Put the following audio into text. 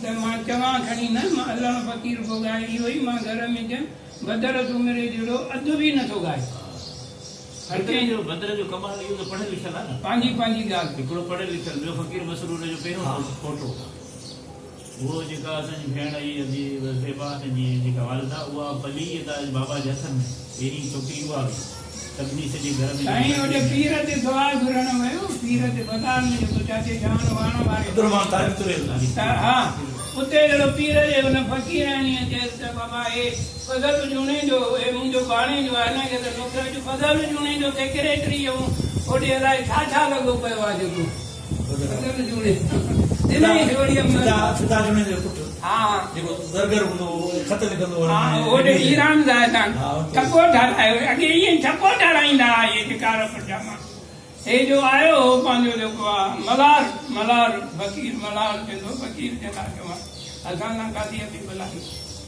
ته مان چوان کڻي نه، مان علڻ فقير پيو ڳائي اهو ئي مان گهر ۾ چيم بدر سومري جهڙو اڌ به نه ٿو ڳائي. هر ڪنهن جو بدر جو ڪمال اهو ته پڙهيل لکيل آهي نه. پنهنجي پنهنجي ڳالهه. هڪڙو پڙهيل لکيل ٻيو فقير مسرور جو پهريون پوٽو. اهو جيڪا اسان جي ڀيڻ هئي ادي زيبا هن جي جيڪا والده اها پلي ادا بابا جي هٿن ۾ پهرين ڇوڪري اها هئي سڀني سڄي گهر ۾ سائين اوڏي پير تي دعا گهرڻ ويو پير تي بازار ۾ جيڪو چاچي جان واڻ واري عبدالرحمان طارق تريل ته ها اتي اهڙو پير جي ان فقيراڻيء چيس ته بابا هي فضل جوڻيجو هي منهنجو ڀاڻيجو آهي هن کي ته نوڪر اڄ فضل جوڻيجو سيڪريٽري ۽ اوڏي الائي ڇا ڇا لڳو پيو آهي جيڪو فدا جوڻيجو جو پٽ جيڪو زرگر هوندو هو خط لکندو هو هوڏي ايران زاهدان ڇپو ٺارايو اڳي ائين ڇپو ٺارايندا هئا اهي شڪار پرجاما هي جو آيو هو پنهنجو جيڪو آ ملار ملار فقير ملار چوندو فقير جنهن لاء چوان اسان سان قاضي حبيب الله.